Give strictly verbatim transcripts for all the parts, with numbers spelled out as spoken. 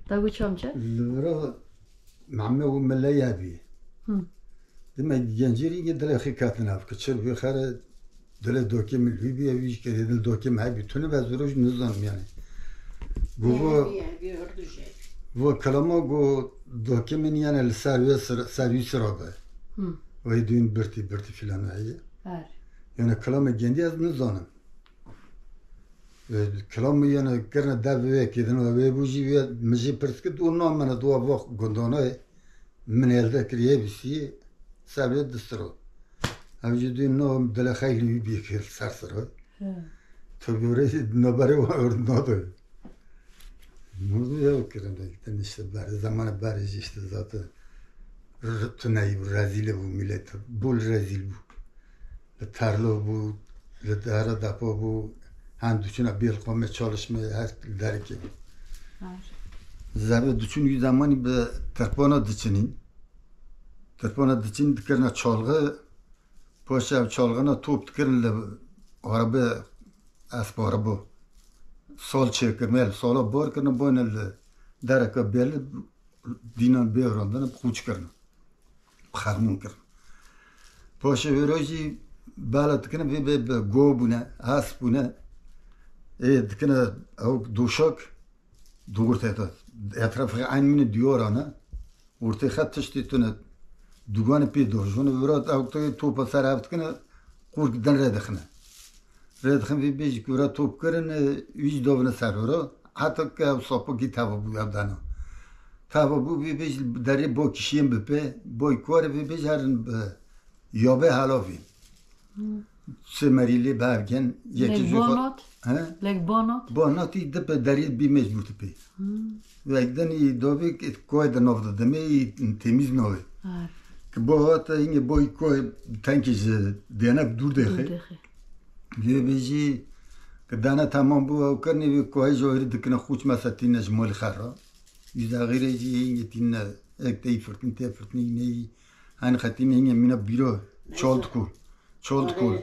Te got çi amca? Li vira meme û mileyê bî. Hı. Dime gencî rîngê dilê xwe ketin ev, ki çir bî xere dilê dokê min wî bî, ev jî kerê dil dokê min hebî. Tune be zoro jî nizanim yani. Got, vo, Hebî, hebî, hurdu jî hebî. Vo kilama got dokê min yani li ser wê sira, ser wî sira be. Hı. Wê dûn birtî, birtî filan heye. Her. Yani kilama gendî ez nizanim. E, kilam min yene kirine dev wê kêdin, wê bû jî wê, min jî pirs kir, û namene dua vax gundana min elde kiriye bîsî, ser wê distiro. Ev jî dû no dilê xeylî wî bî kir ser siro. He. Tu bi rê naberê wan ord nade. Mûdû ew kirine, işte ber, zamanı ber jî işte zaten r-, tuneyî bû, rezîlî bû, millet bol rezîl bû. Li tarlo bû, li dara dapo bû, hem diçûna bêl qomê çalışmê her derekê bû. Her. Zebe diçûn wî zemanî bi tirpana diçinîn. Tirpana diçin dikirine çalgı, paşê ev çalgına top dikirin li arabe, esp arabo. Sal çêkirine, li sala bar kirine, boyne li dereke bêli dînan bê randine, bi qûç kirine. Bi xermûn kirin. Paşê wê rojî bela dikine vê bê bi go bûne, hest bûne. Ê dikine ew doşak, dûr tête. Etrafê eyn min diyara ne. Ortê xet tiştê tune. Duganê pê dojûne. Wira ew tê topa ser hev dikine, qûrk din rê dixine. Rê dixin vê bêjî ku re top kirin, e, wî jî dovine ser ora. Heta ke ew sapikî teva bû ev dana. Teva bû vê bêjî derê bo kişiyên bi pê, boy kore vê bêjî herin bi yabê helavî. Hmm. Çi merî lê bi hev gen, yekî Lek jî xwe-, bonot? He? Lek bonot? Bonotî di pê derê bî mecbûr di pê. Hmm. Wek denî dovê koyê de nav de demê, temiz navê. Har. Ki bo hate yine boy koyê tenkê ji dênek dûr dêxê. Dûr dêxê. Lê bêjî ki dane tamam bû, ew kirinê wê koyê ji wêrî dikine xûç, mesela tîne ji molî xerra. Ji axirê jî hingê tîne ek tey firtin, tê firtinê yî neyî. Hani xetî hingê mîna bîro çol dikû. Çol dikû.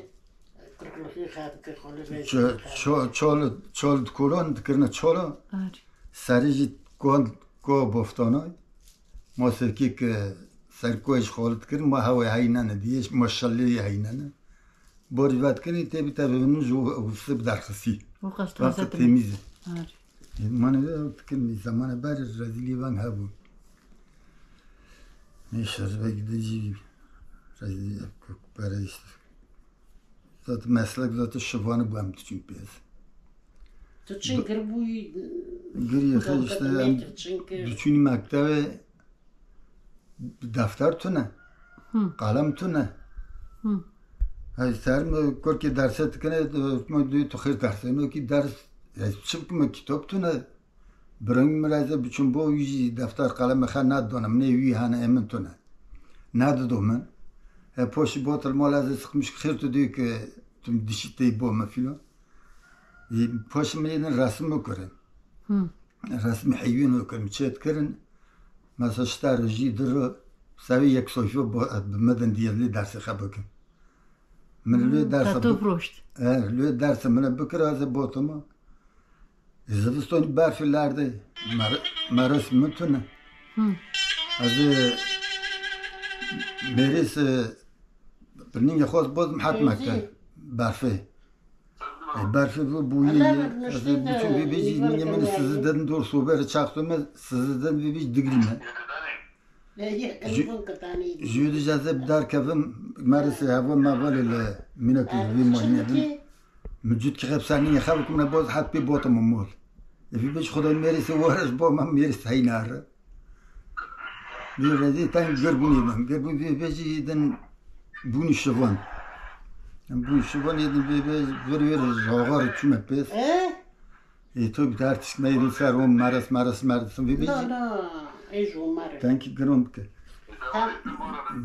Ço-, ço-, çol, çol dikûlan dikirine çola. Ar. Serê jî kon, ko boftana. Ma serkê ki ser koyê ji xalit kirin, ma hewê heynene diye, ma şelê heynene. Borî vet kirin, tê bi tevê min ji û sib derxisî. Û qas Wextê taze temiz. Ar. Mane ve ew dikin, zamane ber rezîlî van hebû. Neyse, ez belki de jî rezîlî pere işte. Zaten meslek zaten şivanı bu em diçin pez. Tu çin gir bûyî? Gir yekhe işte em diçin mektebe. Defter tune. Hı. Qalem tune. Hı. Hey, ser mi kurkê derse dikine, mi dû tu xêr derse. No ki ders, hey, çi bikime, kitap tune. Bireng mi reze biçim bo wî jî defter qalem xwe nedona. Min ê wî hene, ê min tune. Nedido min. He, poşî botil mal ez ê sıkmış xêr tu diyor ki tu dişi tey bo me filan. E, poşî min êdin resim bikirin. Hı. Resmî heyvên wê kirim, çêt kirin. Mesela ji te re jî du re, sewê yek soyfe bo-, bi me din diye lê dersê xwe bikin. Min lê Hmm, derse te bi-, firoşt. E, lê derse min bikir, ez ê botuma. Zivistonî berfê lerdê, mer-, meres min tune. Hı. Ez ê mêrês, e, bi ningê xwe bozim het mekte. Berfê. E, berfê bu bûyî ye. Ez ê biçûm vê bêjî, min, min sizi dedin dor sober çaxto me, sizi dedin vê bêjî digirî me. Jü-, jü dij ez ê bi dar kevim, merisê hevo me valê li mînakî vî mayîne bin. Min cût ki xep ser nîne xev kum ne boz het pê botim mol. E, vê bêjî Xwedayê mêrî se wareş bo me, mêrî se heyna re. Vê rezî ten girbûnê din. Girbûn vê vecî din bûnî şivan. Bûnî şivan yê din vê vê vir vir ji axar çûme pês. E? Ê to bi her tişt me yê din ser wan meres, meres, meres. Vê vecî. Na, na, ê ji wan meres. Tenkî giron bike. Tam.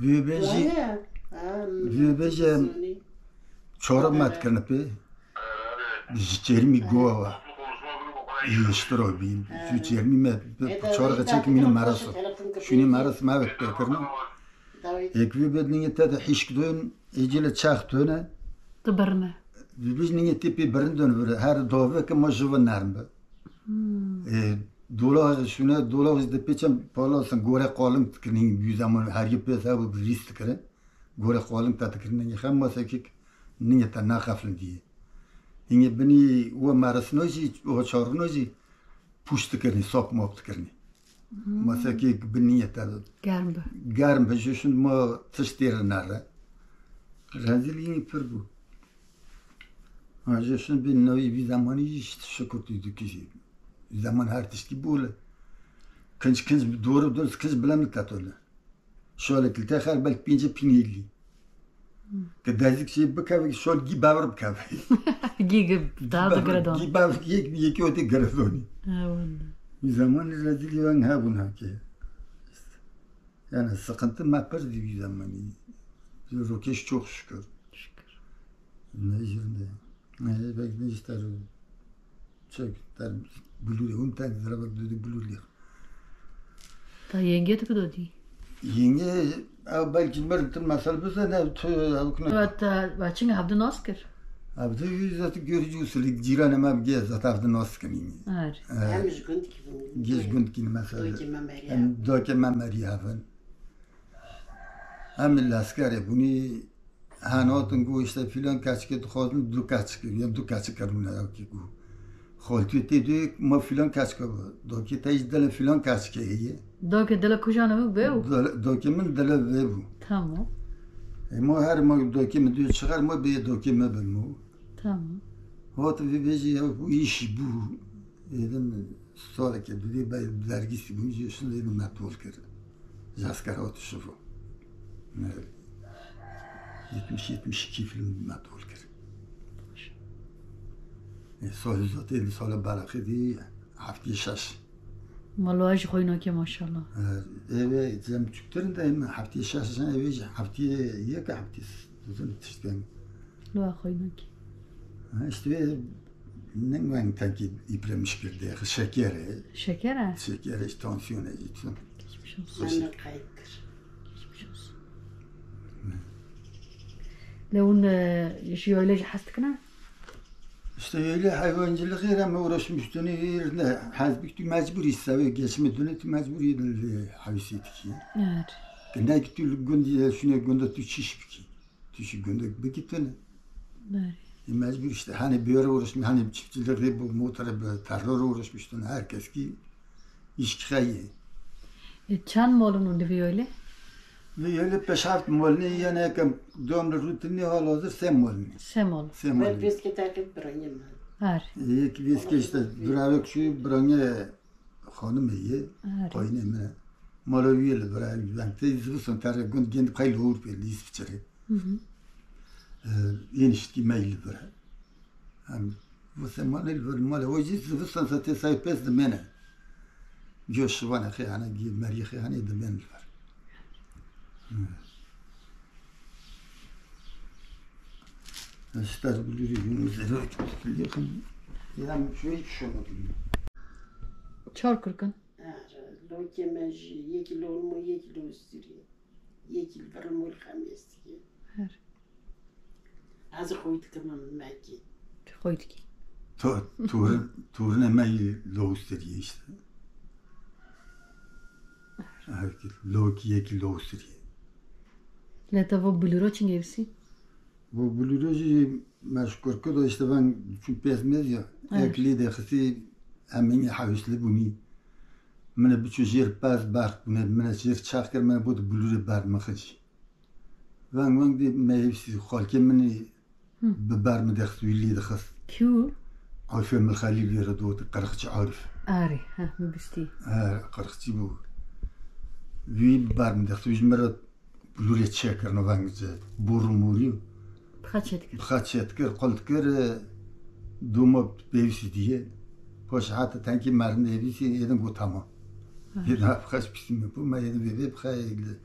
Vê vecî. Vê vecî. Çorib me dikirine pê. Ji çermî gowa we. Yêştiro bîn. Ji çermî me çar xeçek mîne meras. Şûnê meras me vek pê kirine. Yek vê bed nîye te de hişk dön, êcî le çax döne. Tu birine. Vê bêj nîye tê pê birin dön vir. Her dove ke ma ji ve nerm be. Hmm. E, Dola şûne, dola jî dipêçin, pala sin gore qalin dikirin, wî zeman herî pês hebû, bi rîs dikirin. Gore qalin te dikirin, ningê xem masekik, ningê te naxeflin diye. Hingê binî we merisno jî, we çarino jî pûş dikirin, sap map dikirin. Masekik bi niyete Germ bi. Germ bi, ji şûn ma tişt têr nere. Rezîlî pir bû. Ha, ji şûn bi navî vî zemanî jî şikir tu dikî jî. Zaman her tiştî bol e. Kinc kinc bi dor dor, kinc bilem li te tole. Şolek li te xer belk pêncî pînî lî. Ke dezik jê bikeve, şol gî bevr bikeve. Gî gî daha da girê don. Gî bevr yek, yekî otê girê donî. Ha, walla. Wî zemanî rezîlî weng hebûn heke. Yani sıkıntı me pir di wî zemanî. Rokeş çok şükür. Şükür. Ne jî ne. Ne, belki ne ister. Çek, ter bulur, un tek zira bak dedi bulur ya. Ta yenge tu kudo dî? Yenge, ew belkî mir tu mesel bizane, tu ew kine. Wa ta, wa çinga hevdi nas kir? Hevdi yüz zatı görücü usulü, cîranê me bige zat hevdi nas kinî. Her. Em ji gund kî bin. Gêj gund kî mesela. Dokê me merî. Em dokê me merî hevin. Em li eskerê bûnî, hen hatin got, işte, filan keçikê dixwazin du keçik, yan du keçik kiribûne, ew kî got. Xaltî tê duyê ma filan keçik bû. Dokê te jî dilê filan keçikê heye. Dokê dilê kujan ew bê û? Dilê, dokê min dilê vê bû. Tamam. E, ma her ma dokê min duyê çixer ma bê dokê min bin ma. Tamam. Hat vê vê jî ew bû, îş bû. Êdin saleke dudê be dergîsî bû, jî şin êdin me tol kir. Ji esker hat şivo. Ne, yetmiş, yetmiş iki film me tol kir. E, salê zatê di sala belaxê dî heftê şeş. Maloya ji xwînokê maşallah. E, eve cem çuktirin de em heftê şeş jan eve jî heftê yek heftê s-, duzin tiştken. Loya xwînokê. Ha, işte ne weng tenkî îpremiş kirdi. Şeker e. Şeker e? Şeker e, tansiyon e, jî tun. Geçmiş olsun. Sen de kayıt kir. Geçmiş olsun. Ne? Le hûn, e, ji yaylê jî hez dikine? İşte öyle hayvancılık yere mi uğraşmıştın, yerine hazbik tu mecbur ise ve geçme dönü tu mecbur yedin hevisi tiki. Evet. Gende ki tu gündü, şuna gündü tu çiş biki. Tu şu gündü biki tene. Evet. E, mecbur işte hani bir yere uğraşmış, hani çiftçilikle bu motora, bu tarlora uğraşmıştın. Herkes ki iş kiraye. E, çend malın oldu bir öyle? Ve öyle beş heft malını yani ki devamlı rutinli hal hazır sen malını. Sen mal. Sen malını. Ve pêskê te kir birayê min. Her. Yek pêskê işte biravek şu birayê xanimê ye, Her. Qayinê min e. Mala wî li vir e, weng tê zivistan tere gund gend qey li Ewropê li Îsviçrê. Hı hı. Ee, yên şitkî me li vir e. Em, wise malê li vir, malê wê jî zivistan se tê say pês dimêne. Giyo şivanê xê hene, giyo meriyê xê hene dimên li vir. Hı. Ester bilirî yunus zero. Yakın. Ya şöyle bir şey olmadı. Çar kurkan. Lokê me jî yekî li Olmo, yekî li Usturî, yekî li vir Mûl Xemêsiyê. Her. Ez xwî dikim mekî. Tu xwî dikî. To-, torûn-, torûnê me yî li Usturî işte. Lokî yekî li Usturî. Lê te vo bilûro çi nivîsî? Bu bilûro jî me ji kurku de işte ben çû pêz mêz ya. Evet. Ek lê de xisî em hînî hewîsli bûnî. Min e biçû jêr pez berx bûne, min e jêr çax kir, min e bû di bilûrê ber min xicî. Veng veng dê me hêvîsî xalkê min ê Hı. bi ber min dexist wî lê dixist. Kî û? Arifê Milxelî lê re dot, qirixçî Arif. Arî, heh, min bistî. He, qirixçî bû. Wî bi ber min dexist, wî ji min re Bilûrê çêkirine veng ji bor û morî. Bi xwe çêdikir. Bi xwe çêdikir, qul dikir, e, dûma pêwîsî diye. Paşê heta tenkî merind êvîsî, êdin got, tamam. Ha. Êdin ha bi xwe ji pîsî me bû, me êdin vê vê bi xwe êdin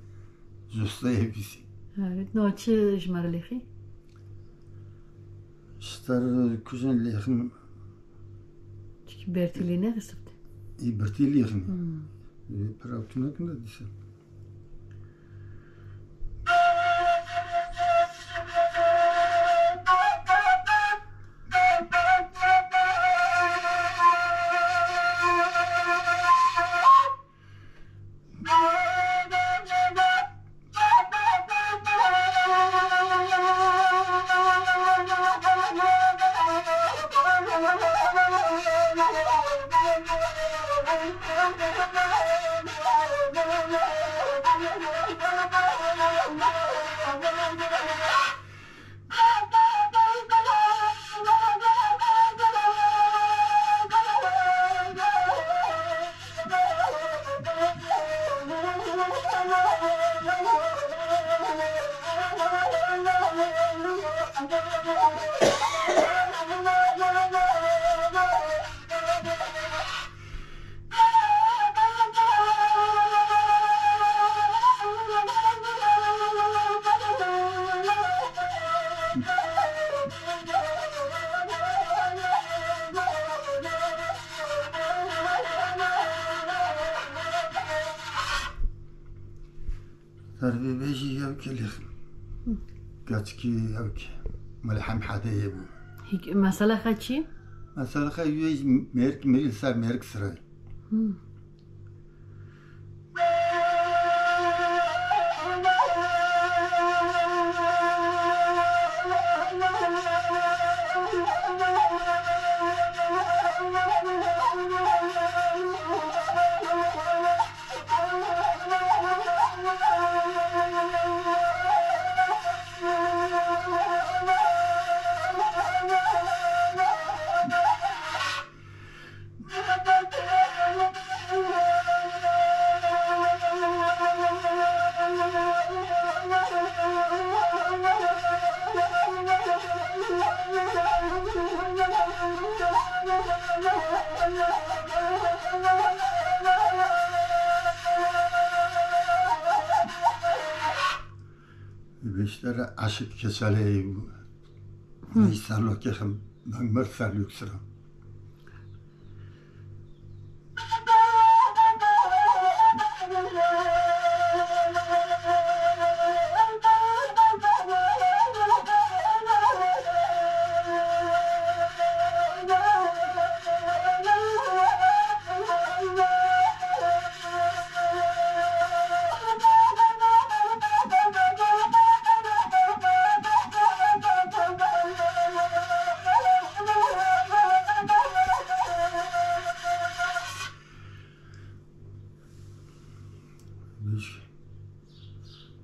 ji usta êvîsî. Evet, no çi ji me re lêxî? Ji te re kujên lêxim. Çikî bertîlî nexistibû. Ê bertîlî lêxim. Hmm. Ê pira tu nekinde dîsa. Servê vê jî ew ke lê Hı. Keçikî ew ke Mele Hemhedê ye bû. Hik-, mesele xe çi? Mesele xe wê jî mêrik, mirî li ser mêrik sirayî. Hı. Beşlere aşık keçaleyê bû. Hı. Ney serlokê xem, ben mir serlok sıra.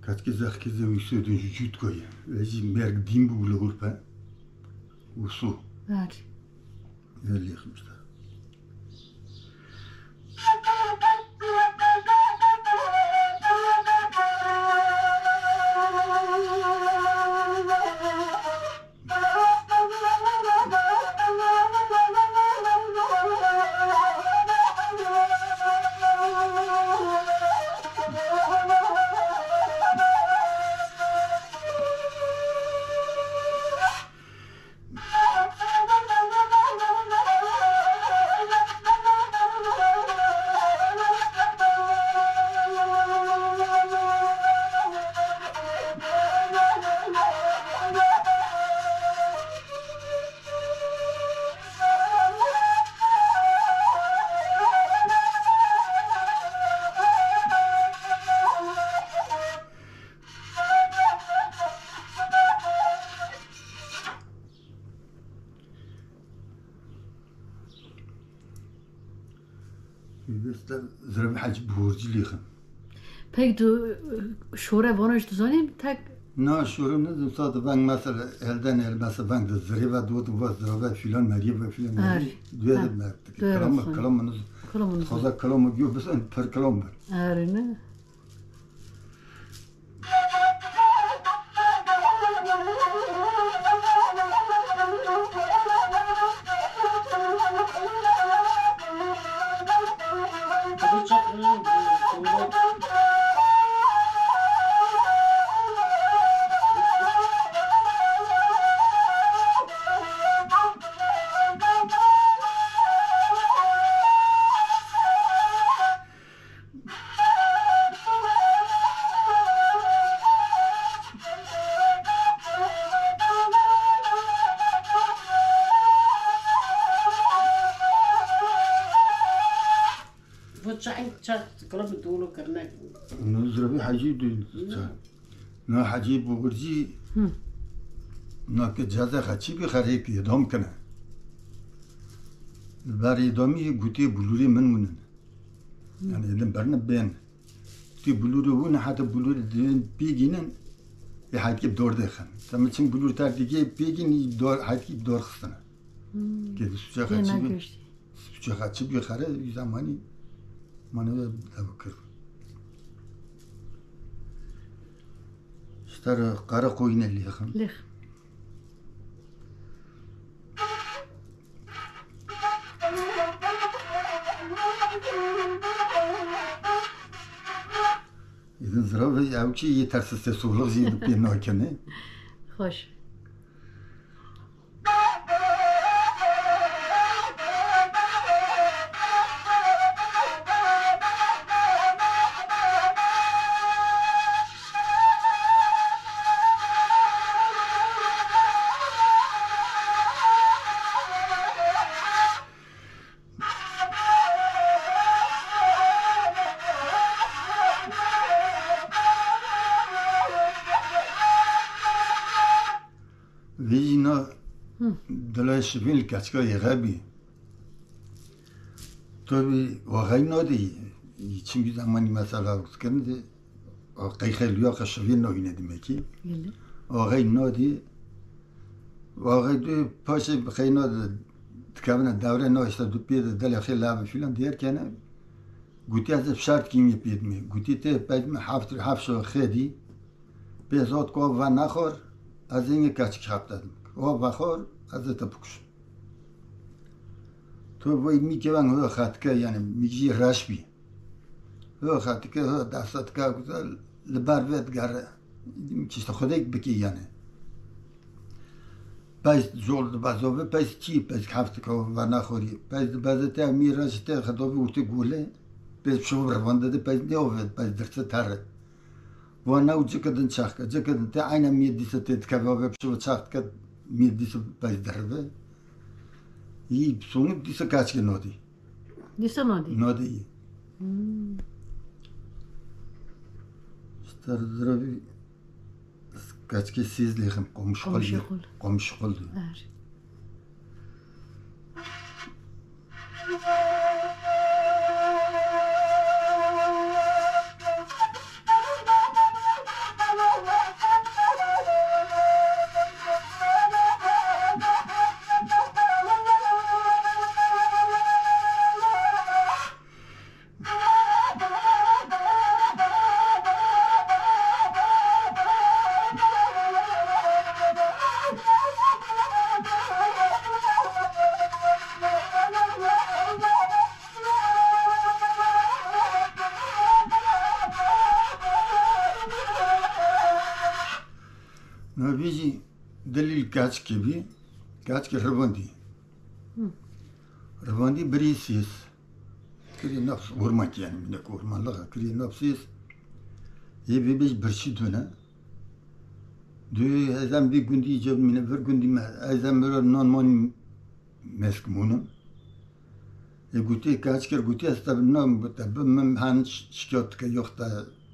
Katkî zexkî zê wî sodun ji cût koye. Ve jî merg dîn bû li Urfe. Usu. Her. Her lêxim işte. Pêwîst e zirevê hecî borcî lêxin. Pek tu, e, şore vana ji tu zanî tek? Na, şore ne, zim sa de veng mesela elden el mesela veng de zirê ve dot ve zireve filan meriye ve filan meriye. Duye de merk dike. Kilam, kilam ne. Kilam ne. Xweza kilam giyo bisan per kilam ber. Erê ne. Bu çayın çay kılı bir dolu kırnak. Nuzrevi Hacı dün çay. Na Hacı bu gurci. Hı. Na ke caza xaçî bi xerê ki idam kine. Ber idamî gutê bulurê min winin. Yani dedim berine bên. Tu bulûrê wû ne heta bulûrê divên pêgînin, ê haytkî bi dor dêxin. Te min çim bulûr ter dikê pêgîn, ê dor, haytkî bi dor xistine. Hmm. Kê di suçe Yê xaçî bi, negoştî. Suçe xaçî bi xere, wî zamanî mane ve dev kir. Ji te re qere qoyîne lêxin. Lêx. Îdin ziravê ew çi yê tersistê soğuk jî di pê nakene. Xweş. Vê jî na Hı. dilay şivîn li keçika yê xebî. Tabî waxey nadî, çimkî zemanî mesela kirin de, qeyxê liya xwe şivîn nayîne demekî. Gelê. Axey nadî, axey dû paşê xeyna dikevine dewre na işte du pê de delê xê lave filan diyar kene. Gotî ez ê şert kîmî pê dimê. Gotî tê pey dimê heft heft şo xê dî. Pê zot ko ve nexor, ez ê yê keçik heft dedim. O vexor, ez ê te bikuşim. Tu vay mîkê wen ho xetike, yani mîk jî reş bî. Ho xetike, ho desta dike güzel, li ber vê digere. Kişte xwedek bikî yani. Peyz zol dibezove, peyz çi, peyz heft dike ve nexorî. Peyz dibeze te mî reş te xedovî û te gule. Peyz şov revande de, peyz ne ove, peyz dirse terre. Wana û cike din çax ke, cike din te eyne mî dîse tê dikeve ve pişive çax dike, mî dîse peyz dirive. Yî sonu dîse kaçke nodî. Dîse nodî? Nodî yî. Hmm. Star ziravi kaçke siz lêxim, komşu Komşu qul. Qul. Komşu qul. Er. Navê jî dilî li keçikê bî, keçikê rivandî. Hı. Rivandî birî sîs. Kirî nefs ormankî yani minek ormanlığa kirî nefsîs. Yê bê bêj birçî dune. Dû ezem bî gundî cevmine vir gundî me. Ezem miro non mon mesk mûnim. Ê gotî, kaç kir gotî, ez te bi nam, bi te bi min hen şikayet dike, yox te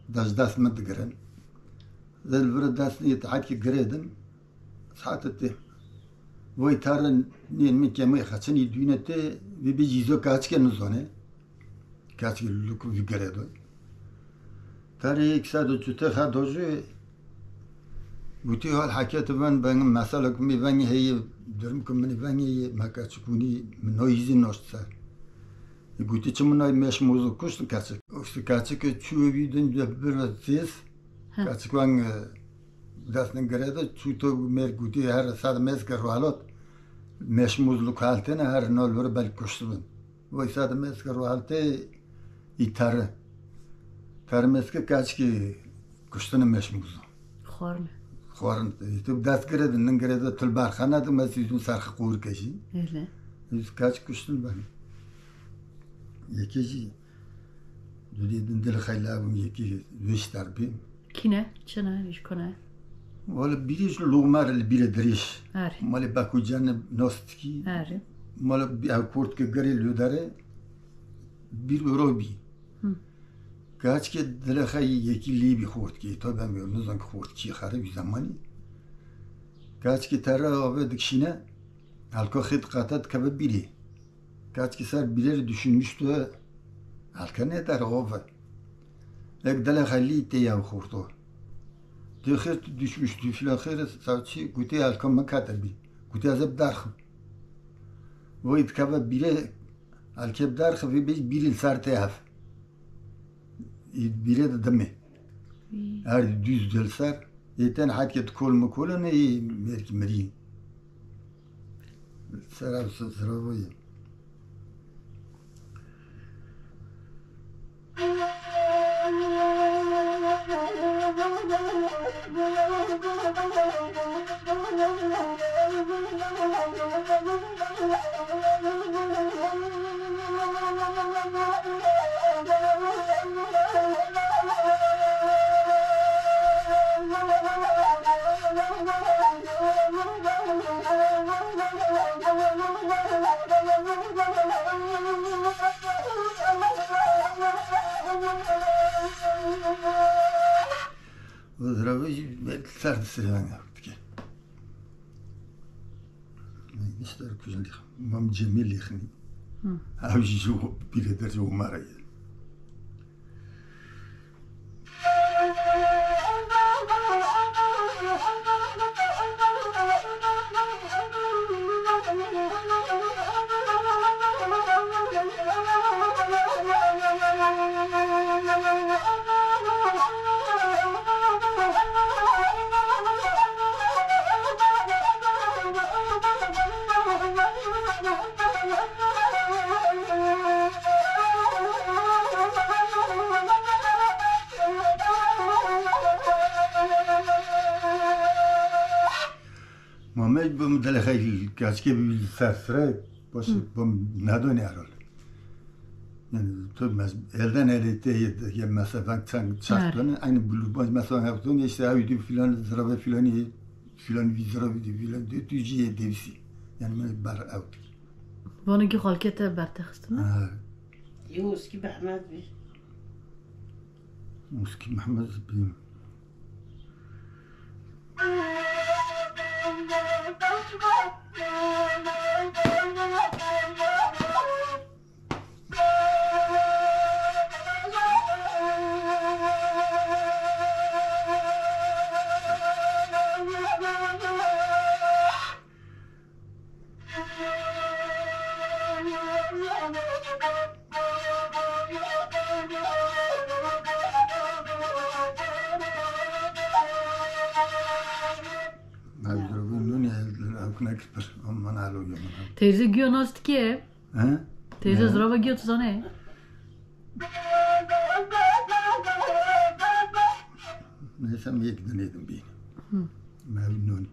dest dest min digirin. Ez li vir dest nî, te hetkî girêdim. Saete tê. Vay tare nîn min kemê xeçin î dûne tê, vî bi cîzo kaç ke nizone. Kaç ke luk vî giredo. Tarî yek sed û çutir xwe dojê, gotî hal hekete ven, ben mesela ku min vengê heye, durum ku min vengê ye, me keçik hûnî, min noyî zî noşt ser. E, gotî çi min noyî meş mozo kuşt keçik. Û işte keçik çû vî din de bir ve têz, He. Keçik wen, e, dest nin girêdo, çû to mêr gotî her sad mêz ke ruhalot, meş moz luk haltene her nol vir bel kuşt bin. Vay sade meske rohalte î tare. Tare meske kaçki kuştine meşmuzo. Xwarne. Xwarne. Tu dest girêdin, nin girêde, tu li barxana de, mes yüzün sarxı qûr keşî. Öyle. Yüz kaç kuştin ben. Yekê jî. Dudê din dil xeyla bûn, yekê wêş dar bî. Kîne? Çi ne? Ji ku ne? Wele bîrî ji Lûmer li bîrê dirêj. Erê. Malê Bakûcan nostikî. Erê. Malê bi-, ev kurtkê gerê lûdere bîr û robî. Hı. Kaçkê dilê xeyî yekî lîbî xortkî. Tabi em nizan ki xortkî xere wî zemanî. Kaçkê tere ave dikşîne, helka xê diqate dikeve bîrê. Kaçkî ser bîrê re düşünmüştü, Elke ne der ove. Ek dele xelî tê ya xorto. Tê xêr tu düşmüş, tu filan xêr, savçî, gotê elke min kete bî. Gotê ez ê biderxim. Wê dikeve bîrê, elke biderxi, vê bêj bîrê li ser tê hev. Î bîrê de dimê. Wî. Her dî dil ser. Ê ten hetke tu kol mi kol ne, ê mêrkî mirî. Sera s-, sera vê ye. Zirave jî belkî ser di sirê wan ew dike. Neyse, ku jî Mam Cemîl lêxinî. Hı. Ew jî ji bîrê der ji Omara ye. Mamek bim delexey kaçkê bi ser sire, baş Hı. bim nedonî erol. Yani tu mes-, elden ele te ye, ye mesefen çend çak Her. dönü, aynı bulu, baş mesefen hep dönü, işte ev diyor filan zirave filan ye, filan bir zirave diyor filan diyor, tu ciye devisi. Yani ben ber ev. Vanekî xalkê te bertexistin? Ha. Yûskî Mehmed bî. Yûskî Mehmed bî. Teyze giyo nas dike. He? Teyze zirava giyo tu zanê? Neyse, em yek dinê din bîne. Hı. Me ew nûn.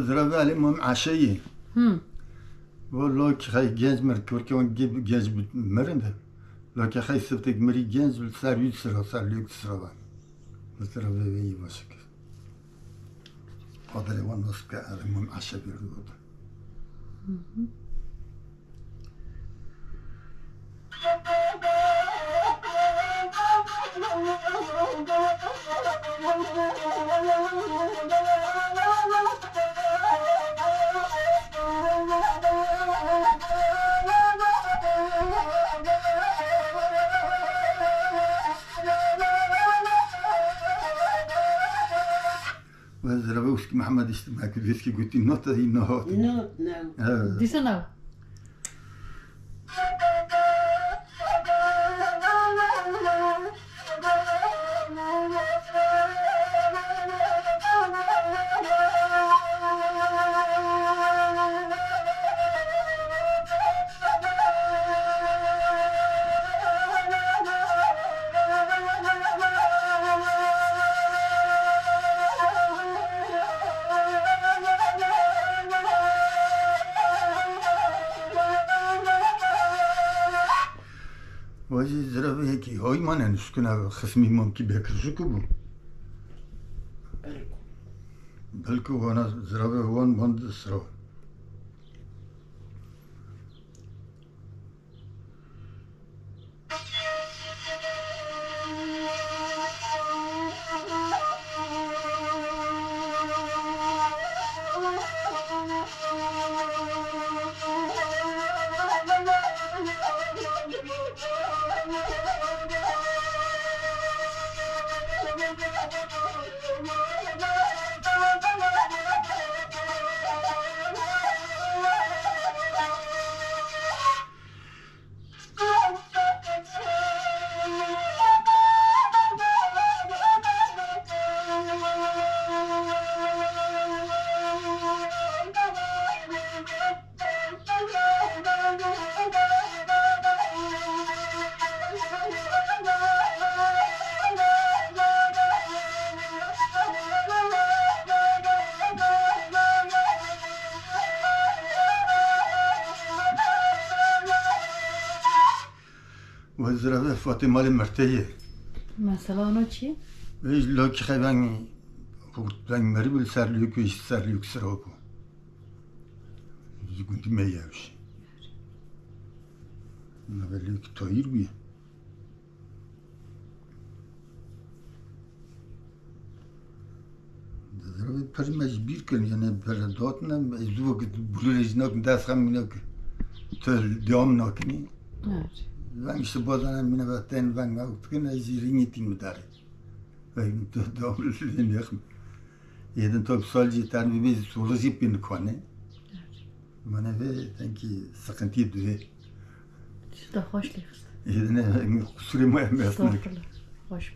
Zirave Elî Mem Eşeyî. Hı. Bo lo ki xey genc mir, kurke wan ge-, genc bi-, mirin de. Lo ki xey siftek mirî genc bi ser wî sira, ser lêk sira van. Zirave ve iyi başık. Padre wan nasıl ki Elî Mem Eşe bir oldu. Hı hı. Ve zirave Uskî Mihemed işte, me kir Uskî gotî, nota hî nehot. Not, no. Evet. Dîsa nav. Wezî ziravê yekî hay mane nuşkuna xismî mamkî Bekir Jûkû bû. Belkû. Belkû wana ziravê wan wan di sira. Wezira ve Fatê malê Merteyê. Mesela no çi? Vê ji lokî xeveng hurt veng merî bil ser lûk û ji ser lûk siro ku. Ji gundî me yewş. Navê lûk Tayîr bûye. Dizirabê pir me ji bîr kirin, yani pir datine, ez zû wekî bulûrê jî nakin, dest xem mîne ki tu dewam nakinî. Evet. Veng işte bazane mîne ve tên veng me dikin, ez jî rîngî tîn mi darê. Veng tu dewam lê nêxim. Yedin top sal jî ten bibê solu jî pîn kone. Evet. Mane vê tenkî sıkıntı duye. Çi de xweş lê xist. Yedine kusurê me em esnek. Estağfurullah. Xweş.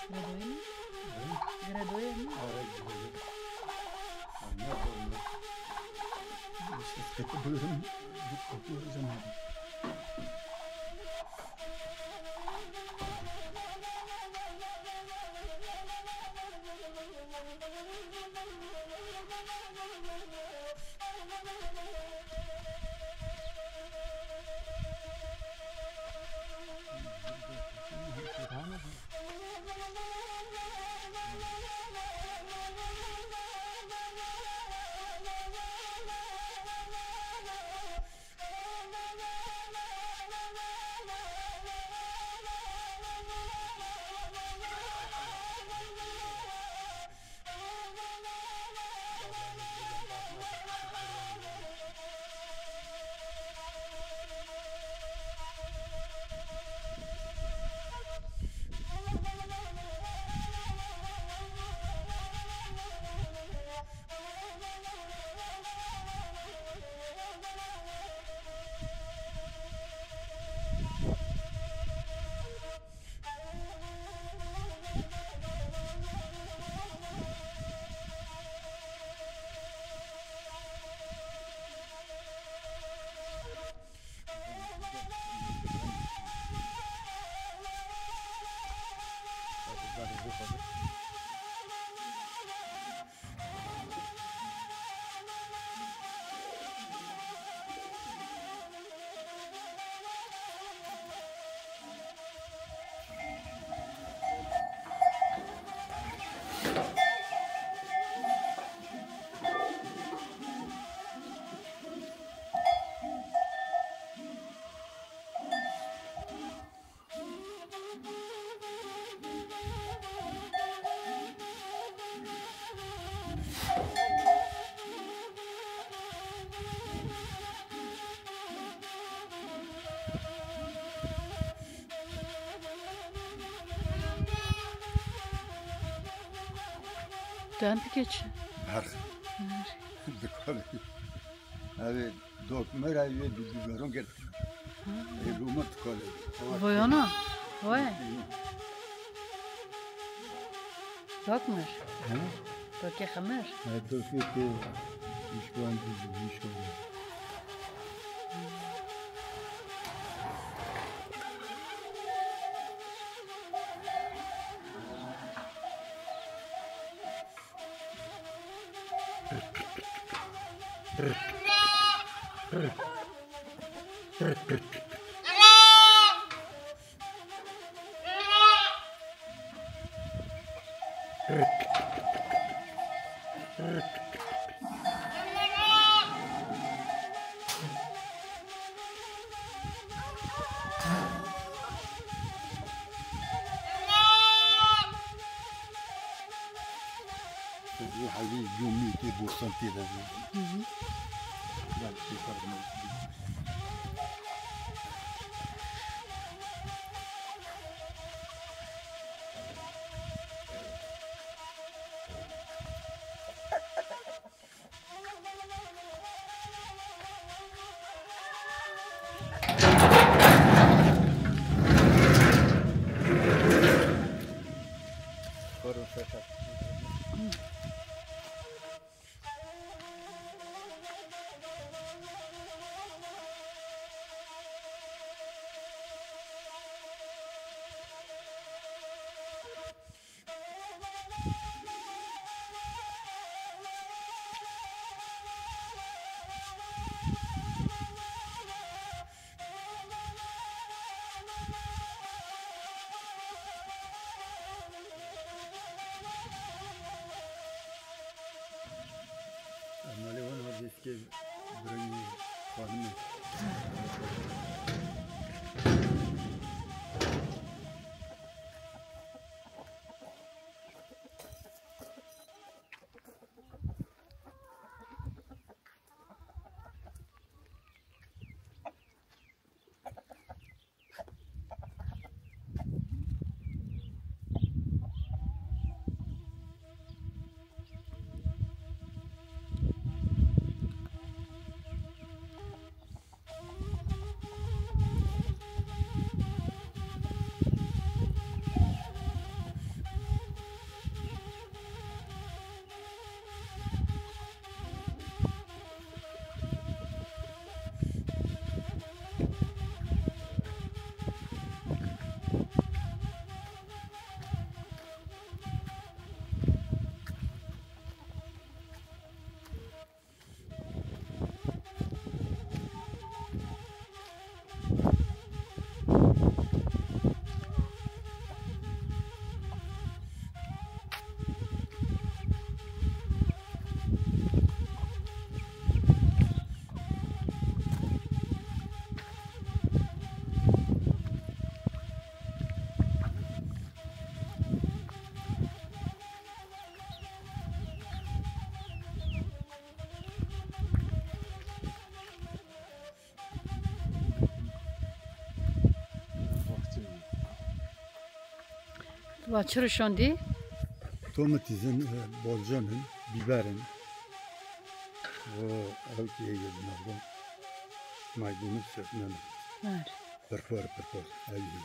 Gredoyê mi? Gredoyê mi? Ara, gredoyê. Anya bölümü. İşte, kötü bölüm. Bir kopuyoruz ama. Dentike çi? Her. Her. Dikare. Ev ê dokmera wê bi biberon girt. Ha. Ê Roma dikare. Voyana. Vay. Dokmer. He? Dokê xemir. He, dokê ku îşkandî, îşkandî. Hewlî cumî tê borsan tê de. Hı hı. Yani, şey, pardon. Emalê wan ha destê birayê xanimê. Tu va çi rişandî? Domatîs in, e, bolcan in, bîber in. O, ew tê yê navdan. Maydanoz sökmem. Var. Pirpir, pirpir. Ew yê.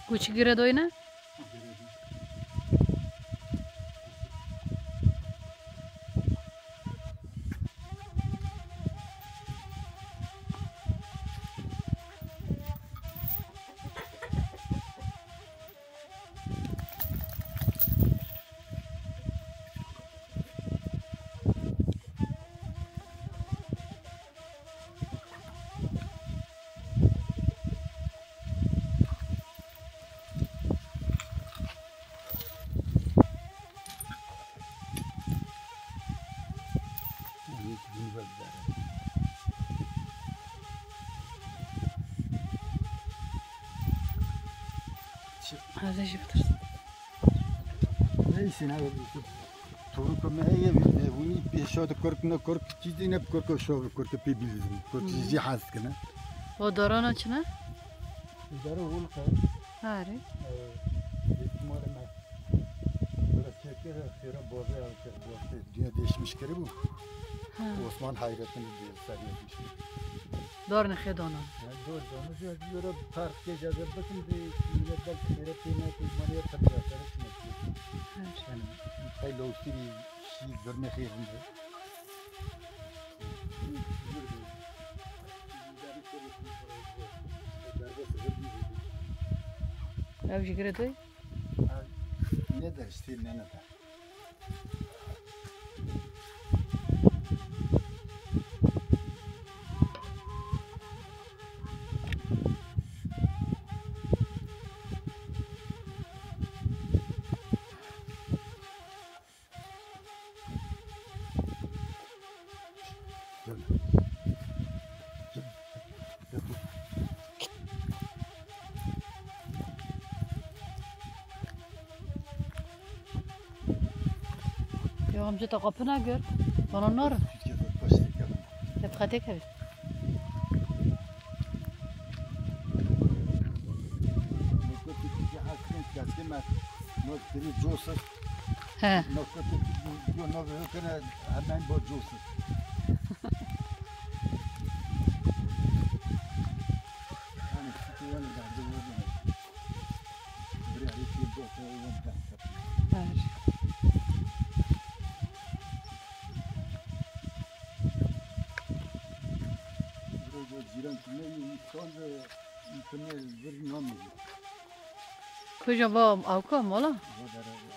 Guçî giredoyne? Hadi jibtir. Neyse, ne oldu? Torûka me heye, hûnî pê şa di kurk ne kurk, çî dî ne bi kurk û şa bi kurk pê bîlîzin. Kurk Hmm. jî hez dikine. O darana çi ne? Dara holka. Harî. Ee, ihtimalle me. Böyle çekere, xêra bazı alışır, bazı. Dünya değişmiş kere bu. Ha. Osman Hayrettin'i diyor, sarı yapmıştı. Darne xêdana. Yani doğru, doğru. Diyor, diyor, park gecede bakın bir millet belki seyret yemek, uzmanı yapar, biraz sonra çıkmak istiyor. Evet. Yani, tay lawsi bir şey görme xeyrinde. Ev jî girê te? Ne der işte, ne ne der. Ya amca, te qapı ne gör? Bana nar. Hep xetê kevin. He. Her. Cîran kime yî, îskan de, kime vir namî. Kuja va awka mala? Va dere, va.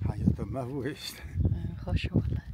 Heyata me bû işte. Ee, xweş wele.